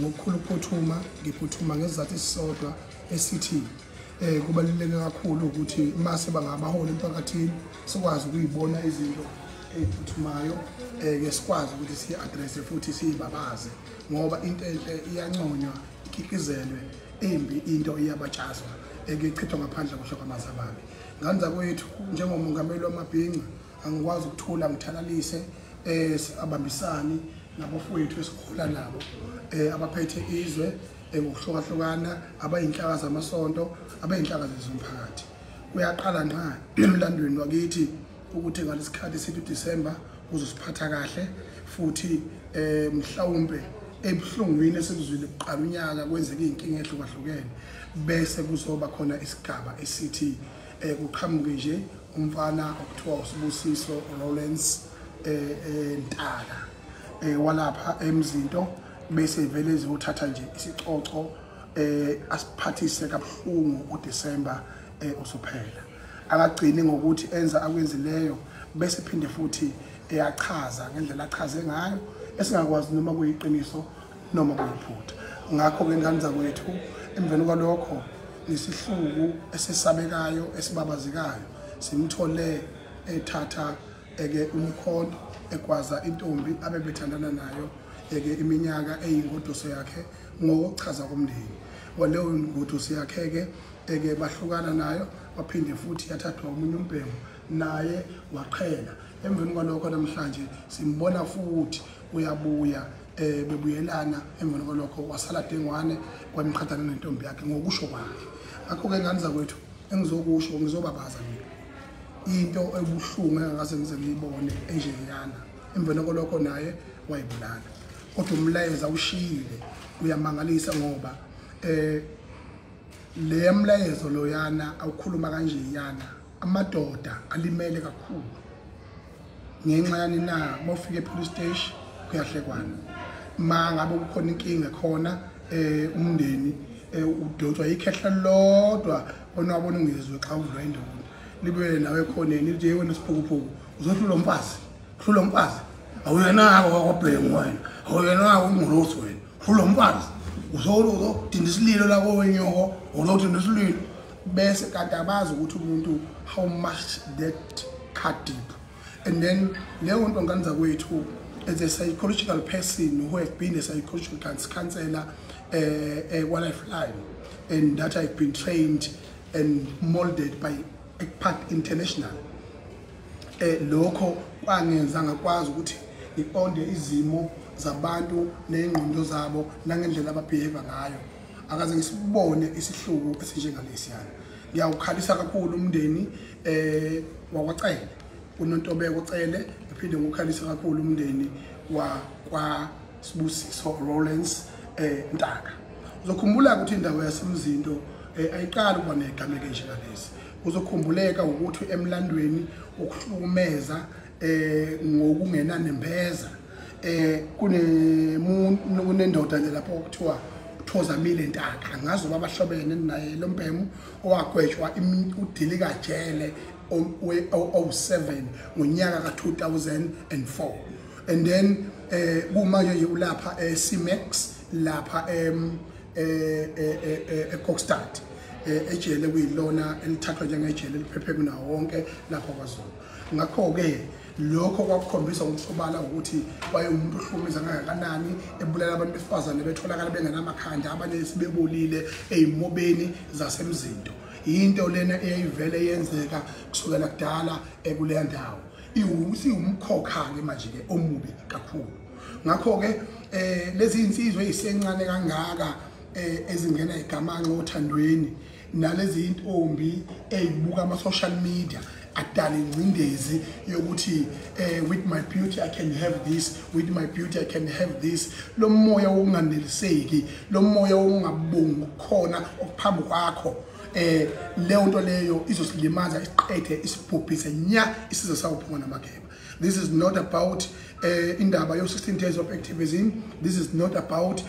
Ngokukhulu ukuphuthuma, ngiphuthuma ngesizathu esisodwa esithi kubaluleke kakhulu ukuthi mase bangabaholi emphakathini sikwazi ukuyibona izinto eziphuthumayo, ke sikwazi ukuthi siyi-address futhi siyibabaze, ngoba into enhle iyanconywa ikhiqizelwe, embi into iyabatshazwa, ekuchithwa ngaphandle kusho kwamazi ababi. Ngane zakwethu, njengomongameli wamabhinca angikwazi ukuthula ngithalalise, abambisani nabafowethu esihola nabo, abaphethe izwe ngokuhlukahlukana, abayinhlaka zamasonto, abayinhlaka zezomphakathi. Kuyaqala nqa emlandweni wakithi ukuthi ngalesikhathi sithi uDisemba uzosiphatha kahle, futhi mhlawumbe ebuhlungwini esikuzwile kuqala unyaka kwenzeka izinkinga ehlukahlukene, bese kuzoba khona isigaba esithi kuqhamuke nje umfana okuthiwa uSibusiso Lawrence Ntaka walapha eMzinto, bese vele ezothatha nje isicoco asiphathise kabuhlungu uDisemba usuphela. Akagcini ngokuthi enza akwenzileyo, bese phinde futhi eyachaza ngendlela achaze ngayo esingakwazi noma kuyiqiniso noma kuyiphutha. Ngakho-ke ngane zakwethu, emveni kwalokho nesihluku esesabekayo esibabazekayo simthole ethatha eke umkhonto egwaza intombi abebethandana nayo eke iminyaka eyingoduso yakhe ngokuchaza komndeni. Waleyo ngoduso yakhe-ke eke bahlukana nayo, waphinde futhi yathathwa omunye umbhemu naye waqhela. Emveni kwalokho namhlanje simbona futhi uyabuya, bebuyelana. Emveni kwalokho wasala dengwane kwamqhathana nentombi yakhe ngokusho kwakhe. Ngakho-ke ngane zakwethu, engizokusho ngizobabaza mina into ebuhlungu engangase ngize ngiyibone enjeyana. Emveni kwalokho naye wayibulala, kodwa umlayezo awushiyile uyamangalisa, ngoba le mlayezo loyana awukhuluma kanjeyana, amadoda alimele kakhulu. Ngenxa yani na, mawufika e-police station kuyahlekwana, ma ngabe kukhona inkinga khona umndeni udonswa ikhehla lodwa onwabona ungezwe xa uvulwa induna, libuye nawe ekhoneni lithi wena siphukuphuku uzohlula umfazi, hlula umfazi, awuyenako kwabhengu wena, awuyenako ungolosi wena, hlula umfazi, uzodinda isililo la kowenyoko, uzodinda isililo. Bese kanti abazi ukuthi umuntu how much that cut deep. And then leyo nto ngane zakwethu, as a psychological person who have been a psychological counselor kwa Lifeline, and that I've been trained and molded by ECPAT International, lokho kwangenza ngakwazi ukuthi ngiqonde izimo zabantu ney'ngqondo zabo nangendlela ababehave ngayo. Akaze ngisibone isihluku esinjengalesiyana. Ngiyawukhalisa kakhulu umndeni wakwaCele, uNontobeko Cele, ngiphinde ngikukhalisa kakhulu umndeni wakwa Sibusiso Lawrence Ntaka. Uzokhumbula ukuthi indawo yaseMzinto ayiqali ukuba negameko enjengalesi. Uzokhumbuleka ukuthi emlandweni ukuhlukumeza ngokungenanembeza, kunemuntu kunendoda nje lapho okuthiwa Thozamile Ntaka, angazi uba bahlobene naye lo mbhemu, owagwetshwa udilikajele owu-7 ngonyaka ka-2004, and then kumanje nje ulapha e-C-Max lapha eKokstad, ejele kuyilona elithathwa njengejele eliphephe kunawo wonke lapha kwaZulu. Ngakho-ke lokho kwakukhombisa ngokusobala ukuthi wayewumuntu ohlukumeza kangakanani, ebulala abantu besifazane betholakala bengenamakhanda, abanye sebebolile ey'mobeni zaseMzinto. Yinto lena eyayivele yenzeka kusukela kudala kuleya ndawo, siwumkhokha-ke manje-ke omubi kakhulu. Ngakho-ke lezi insizwa ey'sencane kangaka ezingena igamanxe othandweni nalezi intombi ey'buka ama-social media adala ingcindezi yokuthi with my beauty I can have this, with my beauty I can have this, lo moya wokunganeliseki, lo moya wokungabongi okukhona okuphambi kwakho, leyo nto leyo izosilimaza, isiqede, isibhubhise nya isizwe sawuphuma namageba. This is not about indaba yo 16 days of activism. This is not about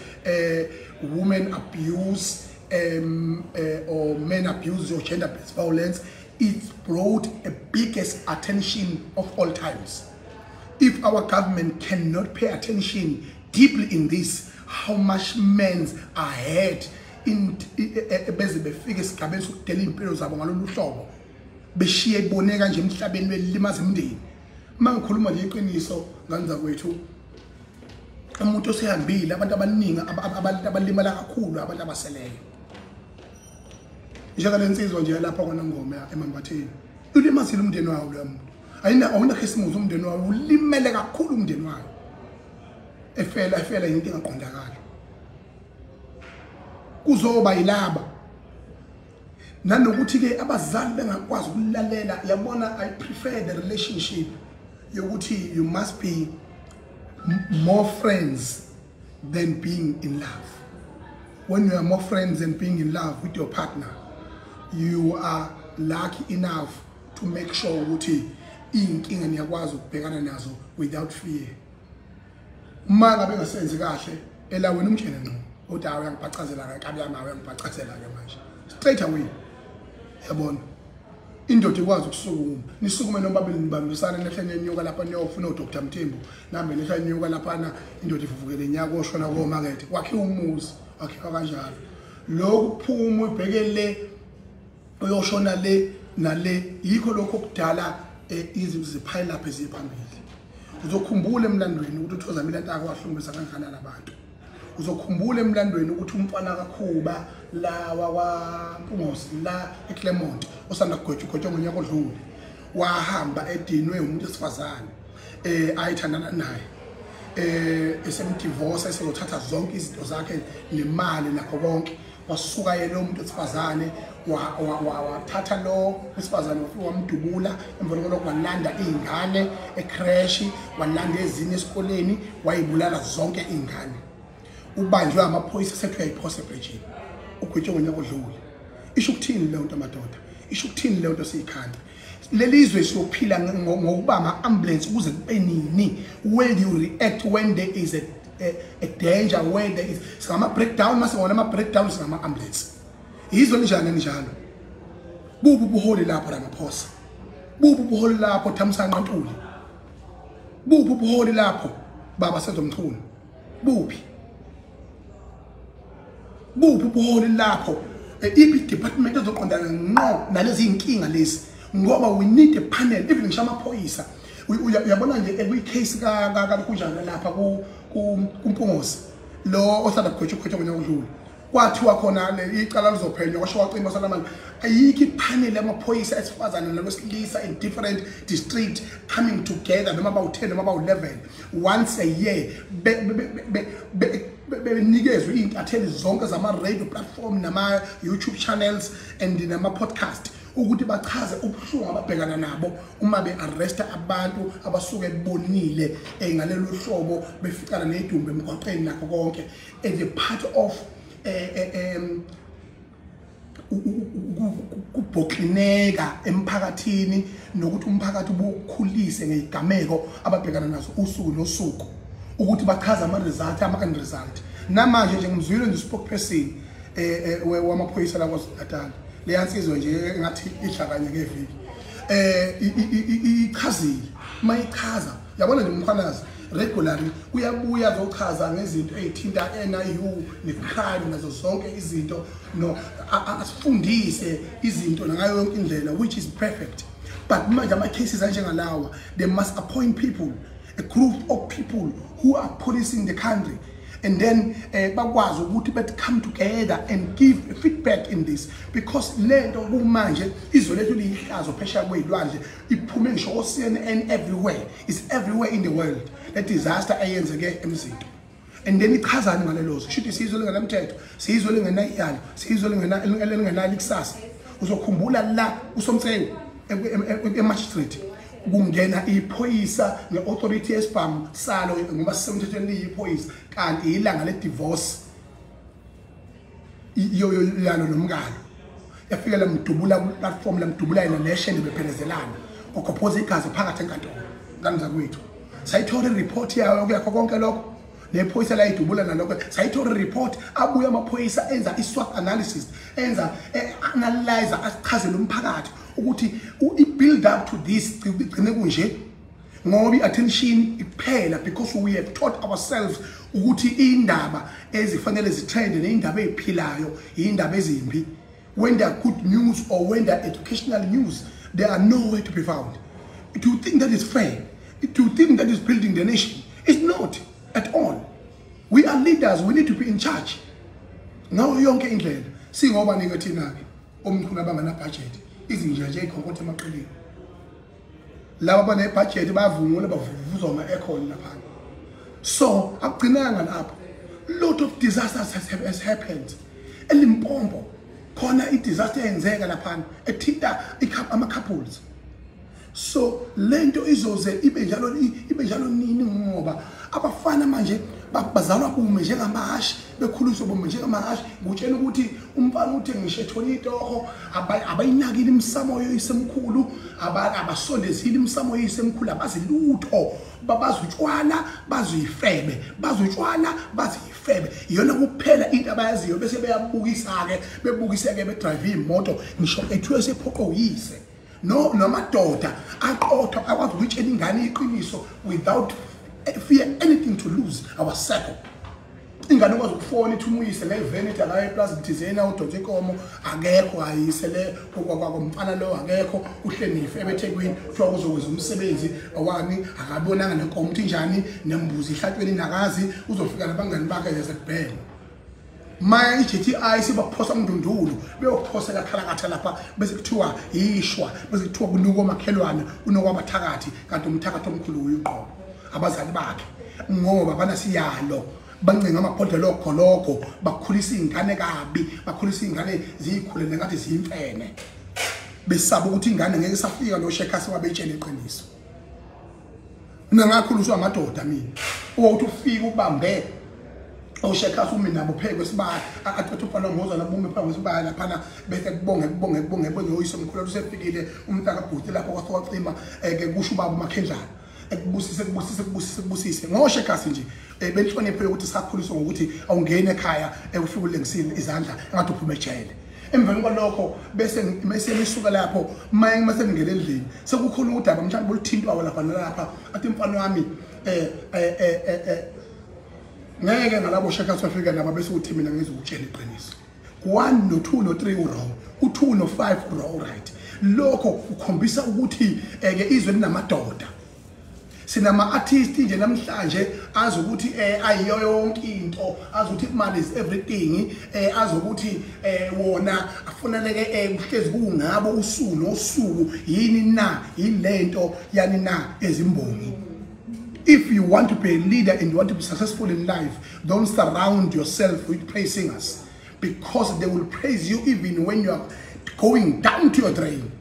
women abuse or men abuse or gender based violence. It brought a biggest attention of all times. If our government cannot pay attention deeply in this, How much men are hurt in beze befike esigabeni sokudela impilo zabo ngalolu hlobo, beshiye iboneka nje emhlabeni belimaza imindeni. Uma ngikhuluma nje iqiniso nganza kwethu, umuntu osehambile, abantu abaningi abalimala kakhulu abantu abaseleyo. Njengale nsizwa nje lapha kwaNongoma eMambatheni, ulimazile umndeni wawo lo muntu. Awuna Christmas umndeni wawo, ulimele kakhulu umndeni wawo. Efela into engaqondakali. Kuzoba yilaba nanokuthi ke abazali bengakwazi ukulalela. Yabona, I prefer the relationship yokuthi you must be more friends than being in love. When you are more friends than being in love with your partner, you are lucky enough to make sure ukuthi iy'nkinga niyakwazi ukubhekana nazo without fear. Uma ngabe engasenzi kahle elawini, umtshele ngqo uthi hayi, uyangibhacazela ngenkabi yami, uyangibhacazela-ke manje straight away. Yabona, indoda ikwazi ukusukuma, nisukume nobabili nibambisane, nehle nenyuka lapha niyofuna uDr Mthembu, nambe nehla nyuka laphana, indoda ivuvukele inyaka oshona komakethe, kwakhiwa umuzi, wakhiwa kanjalo. Lokhu kuphuma ubheke le uyoshona le nale, yikho lokho okudala izinto ziphile up eziye phambili. Uzokhumbula emlandweni ukuthi uThozamile Ntaka wahlungisa kangakanani abantu. Uzokhumbula emlandweni ukuthi umfana kaKhuba la wakwaMpungosi la eClermont osanda kugwetshwa ngonyaka odlule wahamba edinwe umuntu wesifazane ayithandana naye, esemdivorce, esezothatha zonke izinto zakhe nemali nakho konke. Wasuka yena umuntu wesifazane wathatha lo wesifazane wafika wamdubula. Emva kwalokho walanda iy'ngane ecreche, walanda ezinye esikoleni, wayibulala zonke iy'ngane. Ubanjwe amaphoyisa sethi uyayiphosa ebridgini, ugwetshwe ngonyaka odlule. Isho ukuthini leyo nto madoda? Isho ukuthini leyo nto siyikhanda? Leli zwe siyophila ngokuba ama-ambulance ukuze kube nini? Will you react when there is a danger, where there is singama-breakdown? Mase ngona ama-breakdown singama-ambulance. Yizwe linjani njalo? Bubu ubuholi lapho Ramaphosa, bubu ubuholi lapho Thamsanqa Ntuli, bubu ubuholi lapho baba Senzo Mchunu, buphi ubuholi lapho? Iphi department ezoqondana ngqo nalezi inkinga lezi? Ngoba we need a panel, even ngisho amaphoyisa. Uyabona nje kwi-case kunjani lapha kuMpungosi lo osanda kugwetshwa ngonyaka odlule, kwathiwa khona icala lizophenywa, kwasho kwacima salamanje. Ayikho ipanel yamaphoyisa esifazane nawesilisa in different district coming together, noma bawu-10 noma bawu-11, once a year, benikezwe iy'ntatheli zonke zama-radio platform nama-YouTube channels and nama-podcast ukuthi bachaze ubuhlungu ababhekana nabo uma be-arresta abantu abasuke bonile ngalolu hlobo, beficana nedumbe emgwaqeni nakho konke, as a part of kubhoklineka emphakathini, nokuthi umphakathi ubukhulise ngezigameko ababhekana nazo usuku nosuku, ukuthi bachaze ama-result, ama-end result. Namanje nje ngimzwile nje spokesperson wamaphoyisa la KwaZulu-Natal, leya nsizwa nje engathi idla kanye ngeviki, ichazile. Mayichaza, yabona nje uMkhwanazi regularly uyabuya azochaza ngezinto ey'thinta NIU ne-crime nazo zonke izinto, no asifundise izinto ngayo yonke indlela, which is perfect. But manje ama-cases anjengalawa, they must appoint people, a group of people who are policing the country, and then bakwazi ukuthi bethi come together and give feedback in this, because lento kumanje izwe lethu liyihlazo phesheya kwey'lwandle, iphume ngisho ko-CNN, everywhere, is everywhere in the world, le disaster eyenzeke eMzinto. And then ichazani ngalelo zwe? Shuthi siyizwe lingenamthetho, siyizwe lingenayalo, siyizwe lingenalo ikusasa. Uzokhumbula la uSomtsewu e-March Street, kungena iphoyisa nge-authority yesibhamu salo ngoba sisemthethweni liyiphoyisa, kanti ilanga le-divorce yalo nomkalo, yafika lamdubula ku-platform, lamdubula yena neshende, bephelezelana, kwakhophoza igazi phakathi enkantolo. Ngane zakwethu, sayithola i-report yayo yakho konke lokho, nephoyisa layidubula nalokho, sayithola i-report. Abuye amaphoyisa enza i-SWOT analysis, enza analyze, achazele umphakathi ukuthi i-build up to this igcine kunje. Ngoba i-attention iphela because we have taught ourselves ukuthi indaba ezifanele zitrende neindaba eziphilayo indaba ezimbi. When there are good news or when there are educational news, they are nowhere to be found. Do you think that is fair? Do you think that is building the nation? It's not at all. We are leaders, we need to be in charge. Ngayo yonke indlela singoba nike thina ke omkhulu abangana budget izinja nje ikhonkotha emaqeleni. Laba bane budget bayavungula bavuvuzwa ama aircon lapha. So akugcinanga lapho. Lot of disasters has happened. eLimpopo khona i disaster eyenzeka lapha ethinta ama couples. So lento izoze ibe njalo nini ngoba abafana manje bazalwa bume njengamahashi bekhuliswa bume njengamahashi. Ngutshela ukuthi umfana uthi ngisho ethola itoho abayinakile imsamo yoyisemkhulu, abasondezile imsamo yoyisemkhulu, abazilutho, babazutshwala bazuyifebe, bazutshwala bazuyifebe. Iyona kuphela into abayaziyo bese beyabukisa ke bebukiseke bedrive imoto ngisho ethiwe sephoqo uyise. No, namadoda aqotho akwazi ukutshela ingane iqiniso without fear anything to lose our circle. Ingane ukwazi ukufona ithi umuyise ngeveni akaye eplaza thizena udonsa inkomo akekho ayise le okwamfana lo akekho uhlenife ebethekwini kuthiwa kuzokwenza umsebenzi awani akabonanga nenkomo uthi njani nembuzi ihlatshweni nakazi uzofika nabangani bakhe yasekubheka. Maya i-GTI sibaphosa umndundulu beyophosela khalakatha lapha bese kuthiwa yishwa bese kuthiwa kunuka omakhelwane kunuka abathakathi kanti umthakathi omkhulu uyuqobo abazali bakhe ngoba banasiyalo bancenga amabhodlela ogologo bakhulisa ingane kabi bakhulisa ingane ziyikhulele ngathi ziyimfene besaba ukuthi ingane ngeke isafika lo shekhasi wabetshela iqiniso. Mina ngakhuliswa amadoda mina ukuthi ufike ubambe oshekhasu umi nabo pheke kwesibaya athathe ubhala ngoza nabume phambi kwesibaya laphana bese kubonge kubonge kubonge bonge uyise omkhulu usefikile umntaka bhuti lapho kwasowacima ke kusho ubaba umakhendlana ekubusise kubusise kubusise kubusise ngoshekhasi nje benhlonipho yokuthi sakhuliswa ngokuthi awungene ekhaya ufike ulengisile izandla engathi uphume ejele. Emveni kwalokho bese misuka lapho maye mase ngingena endlini sekukhona udaba mhlawumbe oluthintwayo lapha nalapha athi mfana wami ngeke ngalabo shekhathi bafika nabo bese uthi mina ngizokutshela iqiniso. 1 no 2 no 3 u-wrong, u2 no 5 u-wrong, right. Lokho kukhombisa ukuthi ke izwe linamadoda. Sinama artist nje namhlanje azi ukuthi ayiyo yonke into, azi ukuthi imali is everything, azi ukuthi wona afuneleke kuhlezi kungabo usuku nosuku yini na yilento yani na ezimbongi. If you want to be a leader and you want to be successful in life, don't surround yourself with praise singers because they will praise you even when you are going down to your drain.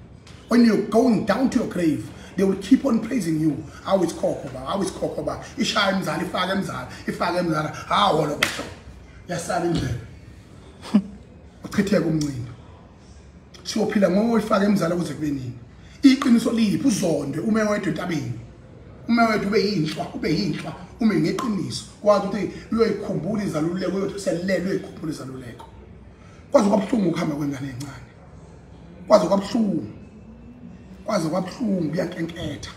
When you're going down to your grave, they will keep on praising you. How it's kokoba, how it's kokoba. Ishaya mzala, ifake mzala, ifake mzala. Hawo lokho. Yasala indlela. Uchitheke umncindo. Siyophila ngoyifaka emzala kuze kube nini. Iqiniso liphi uzonde ume wedwa entabeni. Uma wethu ube yinhlwa ume ngeqiniso kwazi ukuthi uyoyikhumbula izaluleko uyothi uselele uyoyikhumbula izaluleko. Kwazi kwabuhlungu ukuhamba kwengane encane, kwazi kwabuhlungu, kwazi kwabuhlungu kuyankenketha.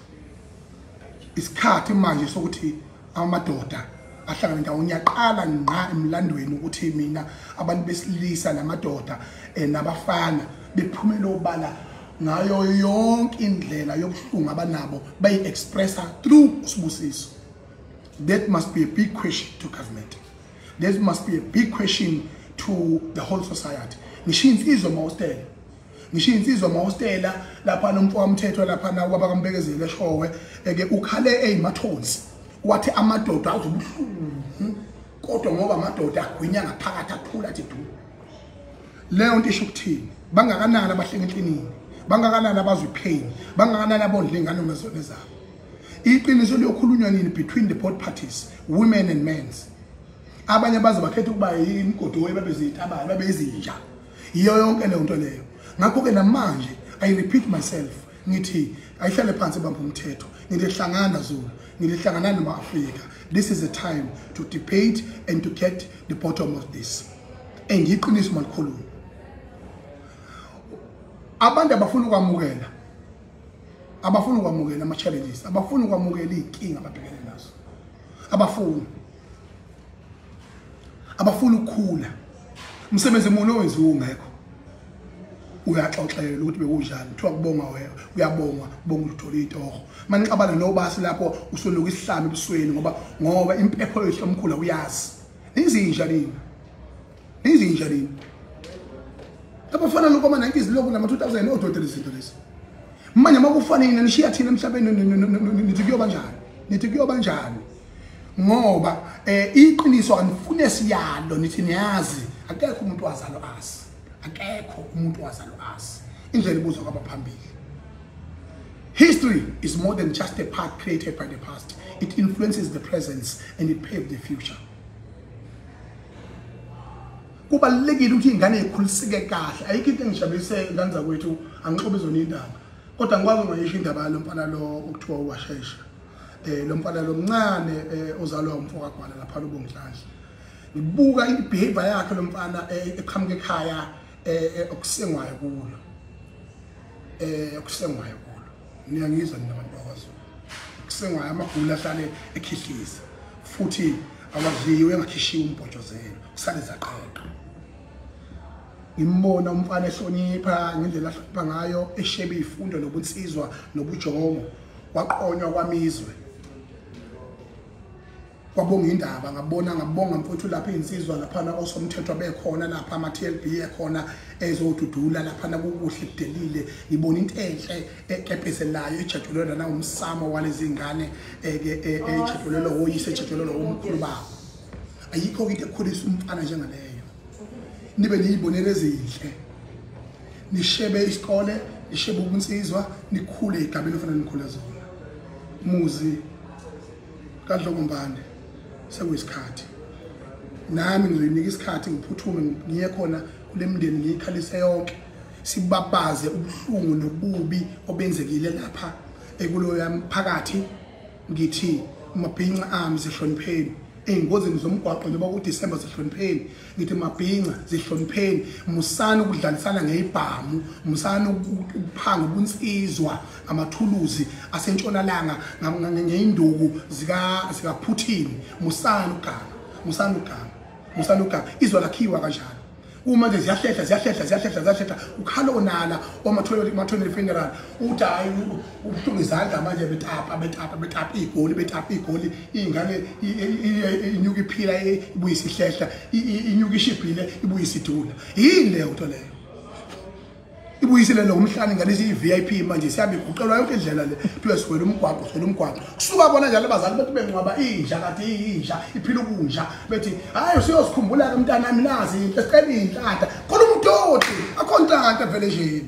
Isikhathi manje sokuthi amadoda ahlangane ndawonye. Ngiyaqala ngqa emlandweni ukuthi mina abantu besilisa namadoda nabafana bephumela obala ngayo yonke indlela yobuhlungu abanabo bayi-expressa through uSibusiso. That must be a big question to government. That must be a big question to the whole society. Ngisho insizwa emahostela, ngisho insizwa emahostela lapha nomfo wamthetho lapha na ubaba kaMbekezeli eshowe ke ukhale eyimathonsi wathi amadoda azobuhlungu kodwa ngoba amadoda agwinya ngaphakathi athula athi du. Leyo nto isho ukuthini? Bangakanani abahlenga enhlinini, bangakanani abazwe pain, bangakanani abondla ingane ngezona zabo. Iqiniso liyokhulunywa nini between the both parties, women and men? Abanye baze bakhetha ukuba imigodoyi babe zitabane babe izinja. Iyo yonke leyo nto leyo. Ngakho ke namanje I repeat myself ngithi ayihlale phansi bamba umthetho, ngithi hlangana Zulu, ngithi hlangana noma-Afrika. This is the time to debate and to get the bottom of this. And iqiniso malikhulunywe. Abantu abafuna ukwamukela Abafuni ukwamukela ama challenges, abafuni ukwamukela izinkinga ababhekene nazo. Abafuni ukukhula. Umsebenzi muni owenziwa ungekho. Uyaxoxela ukuthi bekunjani, kuthiwa kubonga wena, uyabongwa, bonga uthola itoho. Manixabana nobasi lapho usunuka isihlami ebusweni ngoba impepho yehlomkhulu uyazi. Nizinja nini? Nizinja nini? Abafana lokho ama 90s lokho nama 2000 ododela izinto lezi. Manje makufanele nishiya thina emhlabeni nithi kuyoba njani? Nithi kuyoba njani? Ngoba iqiniso anifune siyalo nithi niyazi, akekho umuntu wazalo azi. Akekho umuntu wazalo azi. Indlela ibuzwa kwabaphambili. History is more than just a path created by the past. It influences the present and it paves the future. Kubalulekile ukuthi ingane ikhuliseke kahle. Ayikho into engijabulise ngane zakwethu, angixobe zona indaba. Kodwa ngikwazi ungayisho indaba yalo mfana lo okuthiwa uwashesha. Lo mfana lo mncane ozalwa umfo kaGwala lapha loBonginhlanhla. Ngibuka i-behavior yakhe lo mfana eqhamuka ekhaya okusengwayo kulo. Okusengwayo kulo. Niyangizwa nina abantu bakwaZulu. Okusengwayo amagula ahlale ekhihliza. Futhi awadliwe engakhishiwe umbhotshozelo. Kusale zaqeqa. Ngimbona umfana ehlonipha ngendlela ahlonipha ngayo, eshebe ifundo nobunsizwa nobujongo, waqonywa kwamizwe. Kwabonga indaba, ngabona ngabonga mfowethu lapha insizwa laphana osomthetho bekhona lapha ama TLB ekhona ezodudula laphana kukuhle kudelile. Ngibona into enhle ekepezelayo ejatshulelwa na umsamo walezi ngane ejatshulelwa oyise ejatshulelwa omkhulu babo. Ayikho into ekhulisa umfana njengaleyo. Nibe niyibonele ezinhle, nishebe isikole, nishebe ubunsizwa, nikhule igabeni ofanele nikhule zona. Muzi kaDlokombane sekuyisikhathi nami ngizoyinika isikhathi ngiphuthume ngiye khona kule mndeni ngiyikhalise yonke, sibabaze ubuhlungu nobubi obenzekile lapha ekuloya mphakathi. Ngithi mabhinca ami zihlonipheni ey'ngozini zomgwaqo njengoba kuDisemba, zihlonipheni. Ngithi mabhinca zihlonipheni, musani ukudlalisana ngeyibhamu, musani ukuphanga ubunsizwa ngamathuluzi asentshonalanga ngey'nduku zikaPutin. Musani uganga, musani uganga, musani uganga. Izwe lakhiwa kanjalo. Uma nje ziyahlehla ziyahlehla ziyahlehla ziyahlehla, ukhala onala omathole funeral uthi hayi ubuhlungu izandla manje, betapa betapa betapa igoli betapa igoli, ingane inyuka iphila ibuyisa ihlehla, inyuka ishibhile ibuyisa idula. Yini leyo nto leyo? Ibuyisile lo mhlane ngalezi i-VIP manje siyabe iguqelwa yonke indlela le. Kuthiwa siwela umgwaqo, siwela umgwaqo. Kusuka bona njalo abazali bethi bengcwaba inja kade iyinja iphila ukunja, bethi hayi usiyosikhumbula ke mntanami, nazi into esicela inhlanhla. Khuluma udoti, akho nhlanhla vele nje.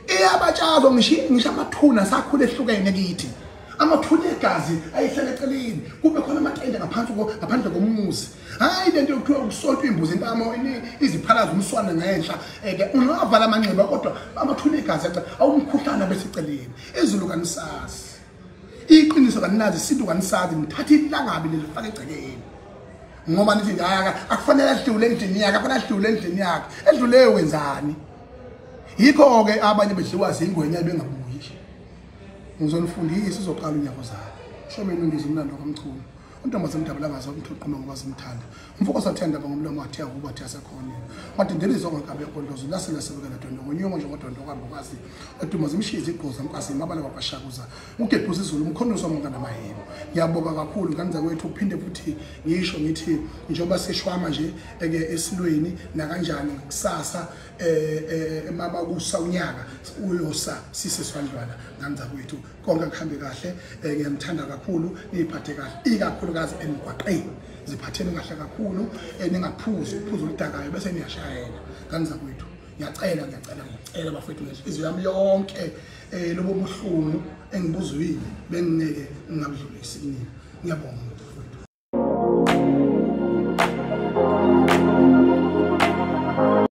Iyabatshazwa ngisho amathuna sakhula ehlukene kithi. Amathuna egazi ayihlele eceleni, kube khona amatende ngaphansi ngaphandle komuzi. Hayi lento yokuthiwa ukusontwa imbuzi intamo iziphalaza umswana ngenhla, ke ungavala amanxeba kodwa amathuna egazi awumkhuhlana beseceleni. Izulu kanisazi, iqiniso kaninazi, isintu kanisazi. Nithatha ilangabi lelifaka egcekeni ngoba nithi hayi akufanele adlule endlini yakhe, akufanele adlule endlini yakhe. Edlule wenzani? Yikho ke abanye bedliwa zingwenya bengabuyi. Ngizonifundisa uzoqala unyaka ozayo. Shomeni ungize umlando kaMchunu. Untombazane umdabula ngazo umthuquma ngoba simthanda. Umfoko sathanda ngomlomo wathi akuba athi asekhona. Wadindela izonke enkondlozo lasela sebekela dondo ngonyongo nje ngodondo kwambokazi. Edumaza imshizi igqoza mkasi mabala kwashakuza. Ugebhuza izulu umkhono somonka namahebo. Ngiyabonga kakhulu ngane zakwethu, uphinde futhi ngisho ngithi njengoba seshwama nje eke esilweni nakanjani kusasa emabakusa unyaka uyosa siseswandlwana ngane zakwethu. Konke kuhambe kahle, ngiyamthanda kakhulu, niyiphathe kahle ikakhulukazi emgwaqeni. Ziphatheni kahle kakhulu, ningaphuzi uphuzo oludakayo bese niyashayela. Ngane zakwethu, ngiyacela ngiyacela ngiyacela bafethu ngenhliziyo yami yonke, lobo buhlungu engibuzwile bengingeke ngingabudlulisi kunina. Ngiyabonga bafethu.